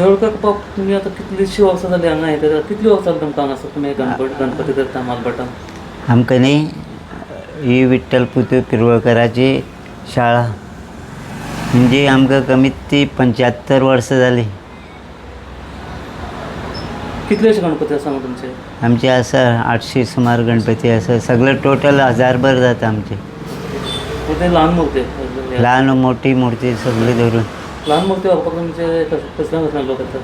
प्रियोळकर बाब, तुमी आतां कितलीशीं वर्सां जालीं हांगा हें करता, कितलीं वर्सां जालीं तुमकां हांगासर तुमी गणपती गणपती करता म्हालभटान? आमकां न्ही ही विठ्ठल पुतू पिरवळकराची शाळा म्हणजे आमकां कमीत ती 75 वर्सां जालीं. कितलेशे गणपती आसा हांगा तुमचे? आमचे आसा 800 सुमार गणपती आसा. सगळे टोटल 1000भर जाता आमचे. ते ल्हान मूर्ती? ल्हान मोठी मूर्ती सगळी धरून. ल्हान मूर्ती व्हरपाक तुमचे कसले कसले लोक येतात?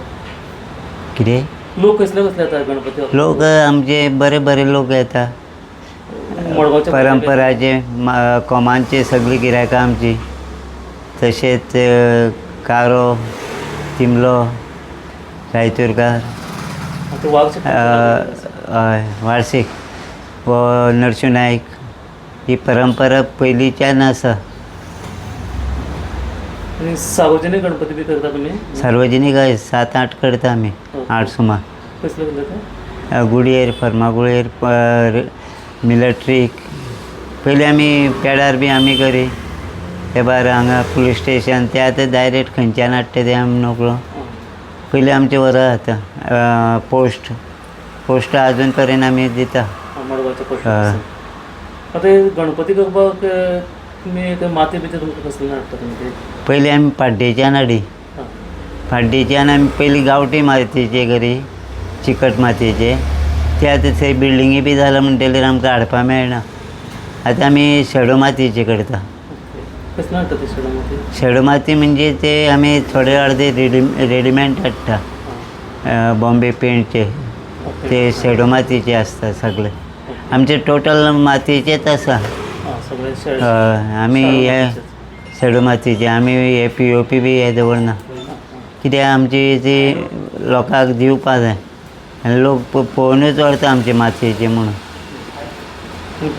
कितें? लोक कसले कसले येतात गणपती व्हरपाक? लोक आमचे बरे बरे लोक येता. मडगांवचे? परंपराचे कोमांचे सगळीं गिरायकां आमची. तशेंच कारो, तिमलो, रायतुरकार, ते वाघ. हय, वार्षिक व नरशिंव नायक. ही परंपरा पयलींच्यान आसा. आनी सार्वजनीक गणपती बी करता तुमी? सार्वजनीक हय, 7-8 करता आमी, 8 सुमार. कसले कसले ते? गुडयेर, फर्मागुडयेर, मिलिट्रीक. पयलीं आमी पेडार बी आमी करी. ते भायर हांगा पुलीस स्टेशन ते आतां डायरेक्ट खंयच्यान हाडटा ते आमी नकळो. पयलीं आमचें वरा जाता. पोस्ट पोस्ट आजून पर्यंत आमी दिता. मडगांवचे पोस्ट. हय. आतां हे गणपती करपाक तुमी ते माती बिती तुमकां कसली हाडटा तुमी ती? पयलीं आमी पाड्डेच्यान हाडी. पाड्डेच्यान आमी पयलीं गांवठी मातयेचे करी, चिकट मातयेचे. ते आतां थंय बिल्डिंगी बी जाला म्हणटगीर आमकां हाडपा मेळना. आतां आमी शेडो मातयेचे करता. ओके, कसली हाडटा ती शेडो माती? शेडो माती म्हणजे ते आमी थोडे अर्दे रेडिमेड हाडटा, बॉम्बे पेंटचे. ते शेडो मातयेचे आसता सगळे. आमचे टोटल मातयेचेच आसा. आं, सगळे शेड. हय, आमी हे शेडो मातयेचे. आमी हे पीओपी बी हे दवरना. कित्याक आमची ती लोकांक दिवपा जाय आनी लोक पळोवनूच व्हरता आमचे मातयेचे म्हणून.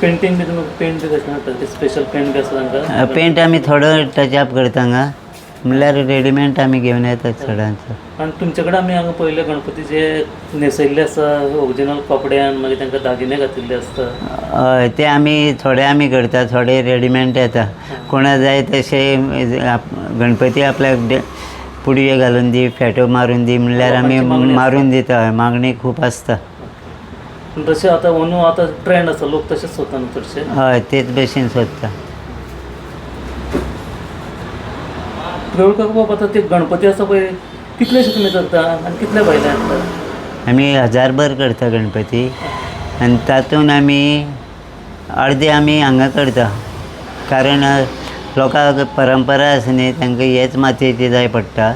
पेंटींग बी तुमी पेंट बी कशें हाडटा? ते स्पेशल पेंट बी आसा तांकां? पेंट आमी थोडो टचअप करता हांगा, म्हणल्यार रेडिमेड आमी घेवन येता चडांचो. आनी तुमचे कडेन आमी हांगा पळयले गणपती जे न्हेसयल्ले आसा ओरिजिनल कपड्यान, मागीर तांकां दागिने घातिल्ले आसता. हय, ते आमी थोडे आमी करता, थोडे रेडिमेड येता. कोणा जाय तशे गणपती आपल्याक पुडयो घालून दी, फेटो मारून दी म्हणल्यार आमी लोकांची मागणी आसता. मारून दिता. हय, मागणी खूब आसता. पूण तशें आतां अंदू आतां ट्रेंड आसा, लोक तशेंच सोदता न्हू चडशे? हय, तेच भशेन सोदता. प्रियोळकर बाब, आतां ते गणपती आसा पळय, कितलेशे तुमी करता आनी कितले भायले हाडटा? आमी 1000भर करता गणपती आनी तातूंत आमी अर्दे आमी हांगा करता, कारण लोकांक परंपरा आसा न्ही, तांकां हेच मातयेचे जाय पडटा.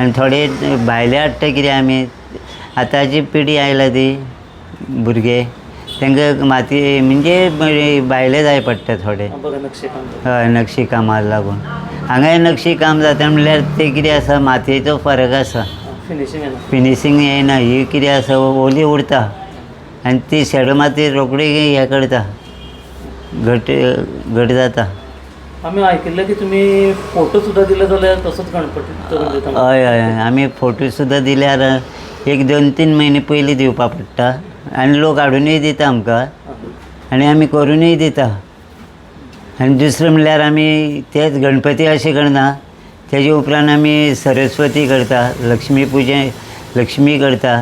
आनी थोडे भायले हाडटा, कित्याक आमी आतांची पिढी आयला ती भुरगे, तांकां मातये म्हणजे भायले जाय पडटा थोडे. बरें नक्षी काम करता. हय, नक्षी कामाक लागून. हांगाय नक्षी काम जाता म्हणल्यार तें कितें आसा, मातयेचो फरक आसा. फिनिशींग येना. फिनिशींग येयना. ही कितें आसा, ओली उरता आनी ती शेडो माती रोखडी हें करता, घट घट जाता. आमी आयकिल्लें की तुमी फोटो सुद्दां दिले जाल्यार तसोच गणपती करून दिता. हय हय, आमी फोटो सुद्दां दिल्यार एक 2-3 म्हयने पयलीं दिवपा पडटा आनी लोक हाडुनूय दिता आमकां आनी आमी करुनूय दिता. आनी दुसरें म्हणल्यार आमी तेच गणपती अशें करना, तेजे उपरांत आमी सरस्वती करता, लक्ष्मी पुजे लक्ष्मी करता,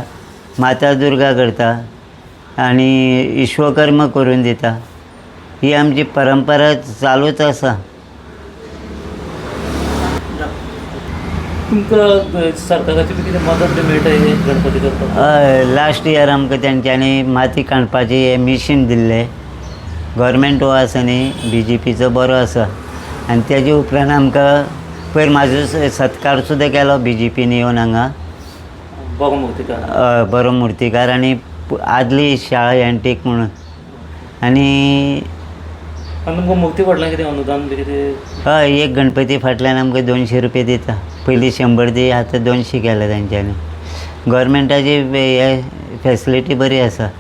माता दुर्गा करता आनी विश्वकर्म करून दिता. ही आमची परंपरा चालूच आसा. तुमकां सरकाराची बी कितें मदत बी मेळटा हे गणपती करपाक? हय, लास्ट इयर आमकां तेंच्यांनी माती कांडपाची हें मिशीन दिल्लें. गोवोरमेंट हो आसा न्ही बीजेपीचो बरो आसा. आनी तेजे उपरांत आमकां पयर म्हाजो सत्कार सुद्दां केलो बीजेपीन येवन हांगा. बरो मुर्तीकार. हय, बरो मुर्तीकार आनी आदली शाळा एन्टीक म्हणून. आनी आनी तुमकां मुर्ती फाटल्यान कितें अनुदान बी कितें? हय, एक गणपती फाटल्यान आमकां 200 रुपया दिता. पयलीं 100 दी, आतां 200 केले तेंच्यांनी. गोवोरमेंटाची हे फेसिलिटी बरी आसा.